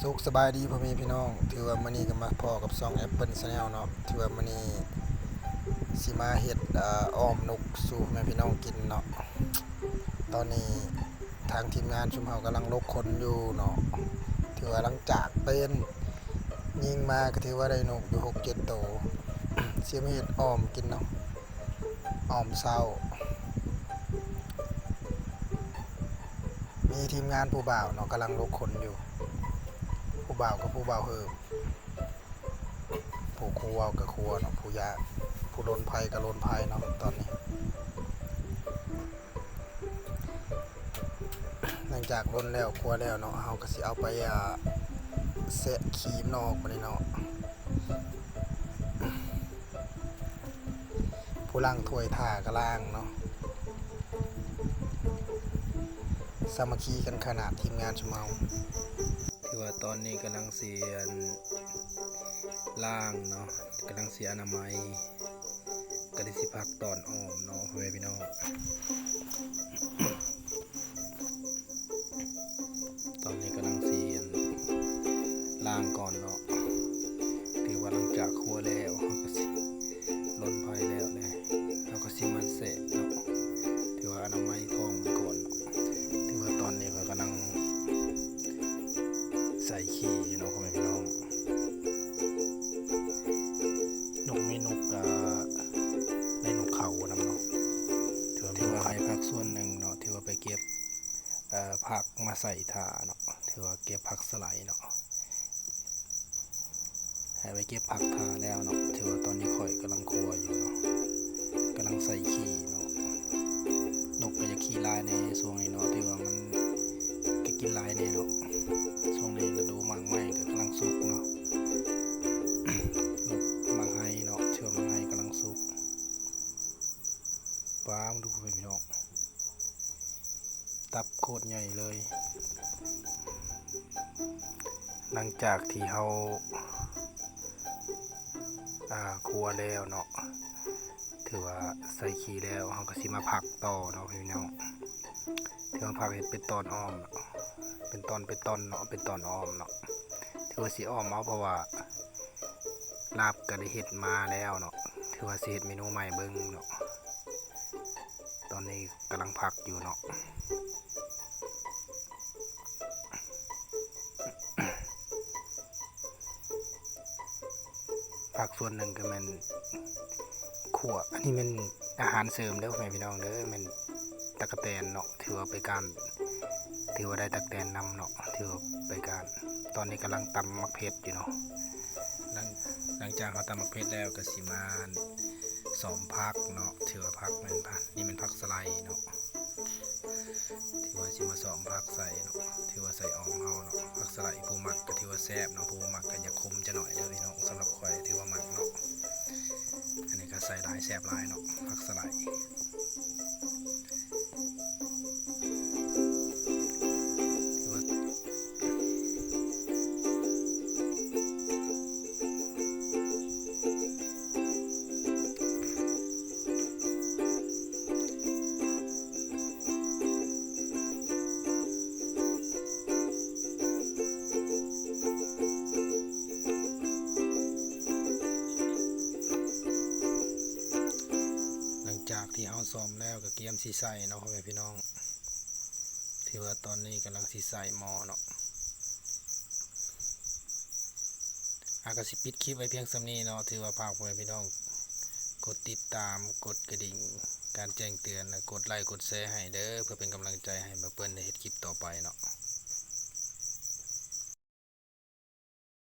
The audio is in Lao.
ສຸກສະບາຍດີພໍ່ແມ່ພີ່ນ້ອງ ຖືວ່າມື້ນີ້ກໍມາພໍ້ກັບຊ່ອງ Apple Channel ເນາະ ຖືວ່າມື້ນີ້ຊິມາເຮັດ ເອີ ອ້ອມນົກສູ່ພໍ່ແມ່ພີ່ນ້ອງກິນເນາະ. ຕອນນີ້ທາງທີມງານຊຸມເຮົາກຳລັງລົກຂົນຢູ່ເນາະ ຖືວ່າຫຼັງຈາກໄປຍິງມາກໍຖືວ່າໄດ້ນົກຢູ່ຫົກເຈັດໂຕ ຊິມາເຮັດອ້ອມກິນເນາະ ອ້ອມເຊົ້າ. ມີທີມງານຜູ້ບ່າວເນາະ ກຳລັງລົກຂົນຢູ່ ຜູ້ບ່າວກັບຜູ້ບ່າວເຮີບ ຜູ້ຄົວກໍຄົວເນາະ ຜູ້ຢາ ຜູ້ລົນໄຟກໍລົນໄຟເນາະ ຕອນນີ້. ຫຼັງຈາກລົນແລ້ວຄົວແລ້ວເນາະ ເຮົາກໍຊິເອົາໄປ ອາ ແຊະຂີ້ມັນອອກບາດນີ້ເນາະ. ຜູ້ລ້າງຖ້ວຍຖ້າກໍລ້າງເນາະ ສາມັກຄີກັນຂະໜາດທີມງານຊຸມເຮົາ. ຖືວ່າຕອນນີ້ກຳລັງຊິ ອັນ ລ້າງເນາະ ກຳລັງຊິອະນາໄມ ກໍເລີຍຊິພັກຕອນອ້ອມເນາະ ພໍ່ແມ່ພີ່ນ້ອງ. ຕອນນີ້ກຳລັງຊິ ອັນ ລ້າງກ່ອນເນາະ ຖືວ່າຫຼັງຈາກຄົວແລ້ວ ເຮົາກໍຊິລົນໄຟແລ້ວແຫຼະ ເຮົາກໍຊິມາແຊະເນາະ ຖືວ່າອະນາໄມທ້ອງໄວ້ກ່ອນເນາະ. ຖືວ່າຕອນນີ້ຂ້ອຍກຳລັງໃສ່ຂີ້ຢູ່ເນາະ ພໍ່ແມ່ພີ່ນ້ອງ. ນົກ ມີນົກ ອາ ໄດ້ນົກເຂົານຳເນາະ ຖືວ່າ ຖືວ່າໃຫ້ພັກສ່ວນໜຶ່ງເນາະ ຖືວ່າໄປເກັບ ເອີ ຜັກມາໃສ່ຖ້າເນາະ ຖືວ່າເກັບຜັກສະໄລເນາະ ໃຫ້ໄປເກັບຜັກຖ້າແລ້ວເນາະ. ຖືວ່າຕອນນີ້ຂ້ອຍກຳລັງຄົວຢູ່ເນາະ ກຳລັງໃສ່ຂີ້ເນາະ. ນົກກໍຢາກຂີ້ຫຼາຍແດ່ຊ່ວງນີ້ເນາະ ຖືວ່າມັນກໍກິນຫຼາຍແດ່ເນາະ ຊ່ວງນີ້ລະດູໝາກໄມ້ກໍກຳລັງສຸກເນາະ ໝາກໄຮເນາະ ຖືວ່າໝາກໄຮກຳລັງສຸກ. ປາ ມາດູພີ່ນ້ອງ ຕັບໂຄດໃຫຍ່ເລີຍ. ຫຼັງຈາກທີ່ເຮົາ ອາ ຄົວແລ້ວເນາະ ຖືວ່າໃສ່ຂີ້ແລ້ວ ເຮົາກໍຊິມາພັກຕໍ່ເນາະພີ່ນ້ອງ. ຖືວ່າພັກເຮັດເປັນຕອນອ້ອມ ເປັນຕອນ ເປັນຕອນເນາະ ເປັນຕອນອ້ອມເນາະ. ຖືວ່າຊິອ້ອມເອົາ ເພາະວ່າລາບກໍໄດ້ເຮັດມາແລ້ວເນາະ ຖືວ່າຊິເຮັດເມນູໃໝ່ເບິ່ງເນາະ. ຕອນນີ້ກຳລັງພັກຢູ່ເນາະ ພັກສ່ວນໜຶ່ງກໍແມ່ນຂົ້ວ ອັນນີ້ແມ່ນອາຫານເສີມເດີພໍ່ແມ່ພີ່ນ້ອງເດີ ແມ່ນຕັກກະແຕນເນາະ ຖືວ່າໄປການ ຖືວ່າໄດ້ຕັກແຕນນຳເນາະ ຖືວ່າໄປການ. ຕອນນີ້ກຳລັງຕຳໝາກເຜັດຢູ່ເນາະ ຫຼັງ ຫຼັງຈາກເຮົາຕຳໝາກເຜັດແລ້ວກໍຊິມາ ຊອມຜັກເນາະ ຖືວ່າຜັກແມ່ນ ນີ້ແມ່ນຜັກສະໄລເນາະ ຖືວ່າຊິມາຊອມຜັກໃສ່ເນາະ ຖືວ່າໃສ່ອ່ອມເຮົາເນາະ. ຜັກສະໄລຜູ້ມັກກໍຖືວ່າແຊບເນາະ ຜູ້ບໍ່ມັກກໍຢາກຂົມຈັກໜ້ອຍເດີພີ່ນ້ອງ ສຳລັບຂ້ອຍຖືວ່າມັກເນາະ. ອັນນີ້ກໍໃສ່ຫຼາຍແຊບຫຼາຍເນາະ ຜັກສະໄລ. ຫຼັງຈາກທີ່ເຮົາຊອມແລ້ວກໍກຽມຊິໃສ່ເນາະ ພໍ່ແມ່ພີ່ນ້ອງ ຖືວ່າຕອນນີ້ກຳລັງຊິໃສ່ໝໍ້ເນາະ. ອາ ກໍຊິປິດຄລິບໄວ້ພຽງສ່ຳນີ້ເນາະ ຖືວ່າຝາກພໍ່ແມ່ພີ່ນ້ອງກົດຕິດຕາມ ກົດກະດິ່ງ ການແຈ້ງເຕືອນ ແລະ ກົດໄລກົດແຊໃຫ້ເດີ ເພື່ອເປັນກຳລັງໃຈໃຫ້ບ່າວເປີ້ນໄດ້ເຮັດຄລິບຕໍ່ໄປເນາະ.